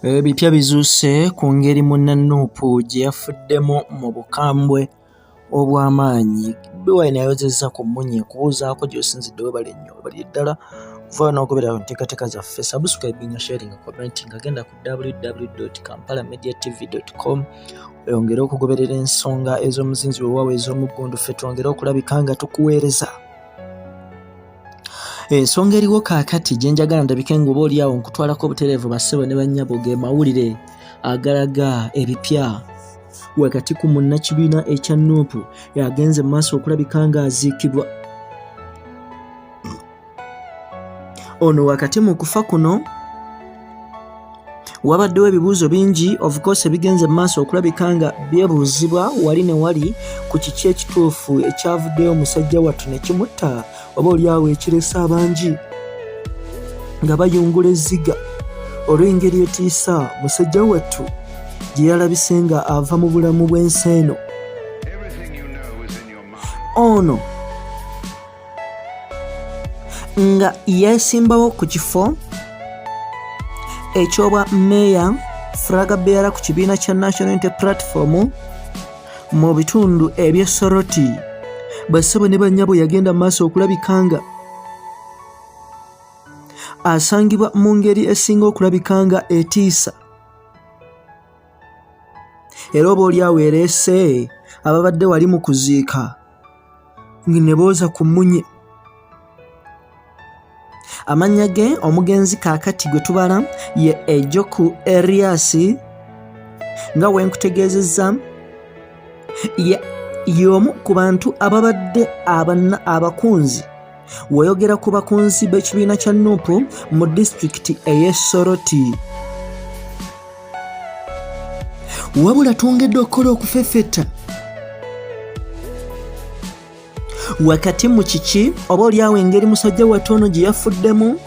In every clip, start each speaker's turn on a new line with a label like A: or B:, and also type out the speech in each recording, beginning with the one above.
A: Ebipya bizuuse ku ngeri munna Nup gye yafuddemu mu bukambwe obw'amaanyi. Bobi Wine ayozezza ku mmunye kubuuzaako gy'osinzidde webale nnyo webalire ddala kuva n'ogoberera enteekateeka zaffe subscribinga sharinga commentinga genda ku www.kampalamediatv.com oyongere okugoberera ensonga ez'omuzinzi wewawo ez'omuggundu ffe twongere okulabika nga tukuweereza. Ensonga eriwo kaakati gye njagala ndabike ng'oba oli awo nkutwalako obutereevu bassebo ne bannyabo ge mawulire agalaga ebipya wakati ku munnakibiina ekya Nup yagenze mu maaso okulabika ng'aziikibwa. Ono wakati mu kufa kuno Wabaddewo ebibuuzo bingi of course ebigenze mu maaso okulabika nga byebuuzibwa wali ne wali ku kiki ekituufu ekyavuddeyo omusajja wattu ne kimutta oba olyawo ekirese abangi nga bayungula ezziga olw'engeri etiisa musajja wattu gye yalabise nga ava mu bulamu bw'ensi eno. Ono nga yeesimbawo ku kifo eky'obwa meeya Fraga Beara ku kibiina kya National Unity Platform mu bitundu eby'e Soroti. Bassebo ne bannyabo yagenda mu maaso okulabika nga asangibwa mu ngeri esinga okulabika nga etiisa era oba oli awo ereese ababadde wali mu kuziika ne booza ku mmunye. Amannya ge omugenzi kaakati gwe tubala ye Ejoku Erias nga we nkutegeezezza y'omu ku bantu ababadde abakunzi Weyogera ku bakunzi b'ekibiina kya Nup mu disitulikiti ey'e Soroti. Wabula twongedde okukola okufeffetta wakati mu kiki oba olyawo engeri musajja wattu ono gye yafuddemu.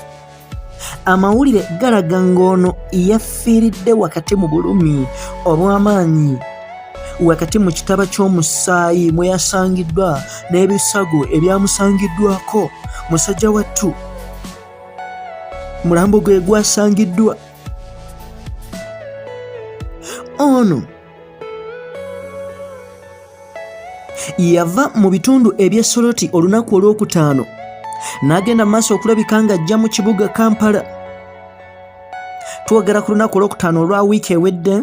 A: Amawulire galaga ng'ono yafiiridde wakati mu bulumi obw'amaanyi wakati mu kitaba ky'omusaayi mwe yasangiddwa n'ebisago ebyamusangiddwako musajja wattu mulambo gwe gwasangiddwa ono Yava mu bitundu eby'e Soroti olunaku olwokutaano n'agenda mu maaso okulabika ng'ajja mu kibuga Kampala. Twogera ku lunaku olwokutaano olwa wiiki ewedde.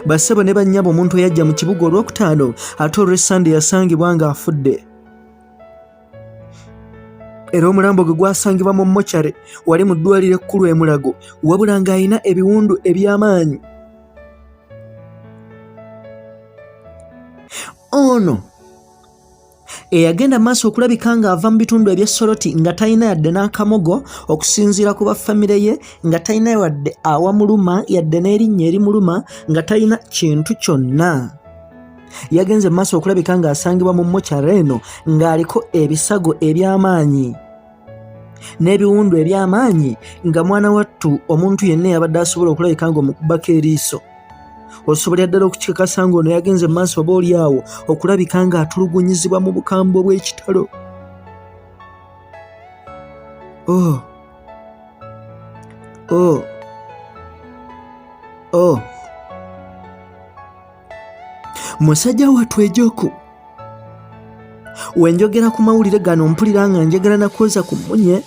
A: Bassebo ne bannyabo omuntu eyajja mu kibuga olwokutaano ate olw'Essande yasangibwa ng'afudde. Era omulambo gwe gwasangibwa mu mochare wali mu ddwaliro ekkulu e Mulago wabula ng'alina ebiwundu eby'amaanyi. Ono eyagenda maaso okulabika ng'ava mu bitundu eby'e Soroti nga talina yadde n'akamogo okusinziira ku ba famire ye nga talina wadde awamuluma yadde n'erinnya erimuluma nga talina kintu kyonna. Yagenze mu maaso okulabika ng'asangibwa mu mochare eno ng'aliko ebisago eby'amaanyi n'ebiwundu eby'amaanyi nga mwana wattu omuntu yenna eyabadde asobola okulabika ng'omukubako eriiso osobolera ddala okukikakasa ng'ono yagenze mu maaso oba oli awo okulabika ng'atulugunyizibwa mu bukambwe obw'ekitalo. Oh. Oh. Oh. Musajja wattu Ejoku wenjogera ku mawulire gano mpulira nga njagala nakwoza ku mmunye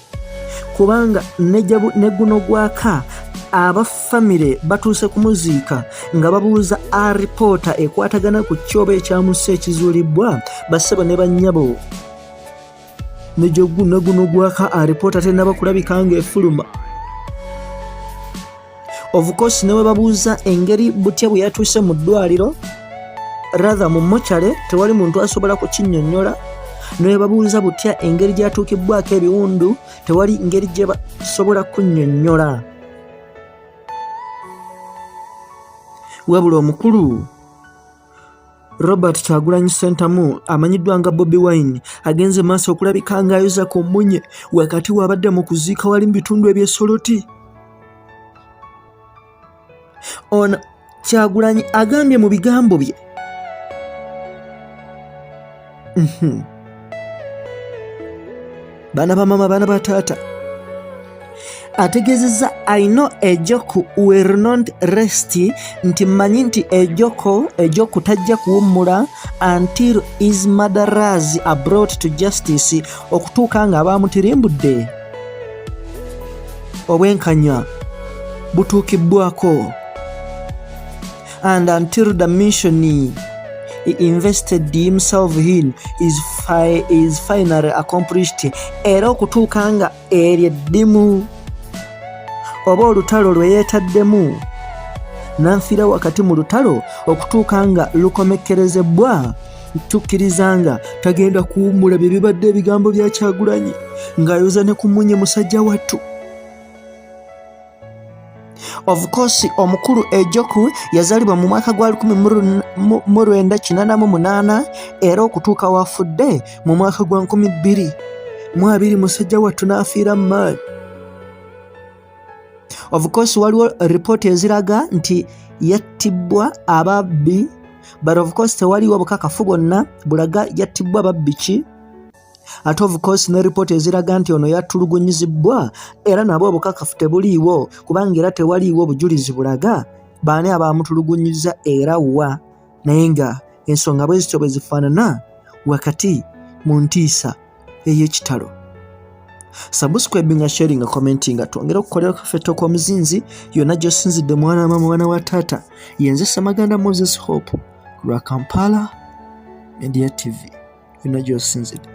A: kubanga ne guno gwaka aba famire batuuse kumuziika nga babuuza alipoota ekwatagana ku kyoba ekyamusse ekizuulibbwa bassebo ne bannyabo ne guno gwaka alipoota tennaba kulabika ng'efuluma. Of course ne webabuuza engeri butya bwe yatuuse mu ddwaliro rather mu mochale tewali muntu asobola kukinnyonnyola. Ne webabuuza butya engeri gy'atuukibbwako ebiwundu tewali ngeri gye basobola kunnyonnyola. Wabula omukulu Robert Kyagulanyi Ssentamu amanyiddwa nga Bobi Wine agenze maaso okulabika ng'ayoza ku mmunye wakati w'abadde mu kuziika wali mu bitundu eby'e Soroti. Ono Kyagulanyi agambye mu bigambo bye Baana ba maama, baana ba taata, Ategeezezza I know Ejoku will not rest, nti mmanyi nti Ejoku tajja kuwummula until his murderers are brought to justice, okutuuka nga abaamutirimbudde obwenkanya butuukibbwako, and until the mission he invested himself in is finally accomplished, era okutuuka nga eryo eddimu oba olutalo lwe yeetaddemu n'anfiira wakati mu lutalo okutuuka nga lukomekkerezebbwa, tukkiriza nga tagenda kuwummula. Bye bibadde ebigambo bya Kyagulanyi ng'ayoza ne ku munye musajja wattu. Of course, omukulu Ejoku yazaalibwa mu mwaka gwa 1988 era okutuuka wafudde mu mwaka gwa 2020, musajja wattu n'afiira mu maanyi. Of course, waliwo ripooti eziraga nti yattibwa ababbi, but of course tewaliwo bukakafu bwonna bulaga yattibwa babbi ki. Ate of course ne ripooti eziraga nti ono yatulugunyizibbwa, era nabwo obukakafu tebuliiwo, kubanga era tewaliiwo obujulizi bulaga baani abamutulugunyiza era wa. Naye nga ensonga bwe zityo bwe zifaanana wakati mu ntiisa ey'ekitalo. Subscribinga, sharinga, commentinga, twongere okukolera kaffe okw'omuzinzi yonna gy'osinzidde. Mwana mama, mwana wa taata, yenze Samaganda Moses Hope lwa Kampala Media TV, yonna gy'osinzidde.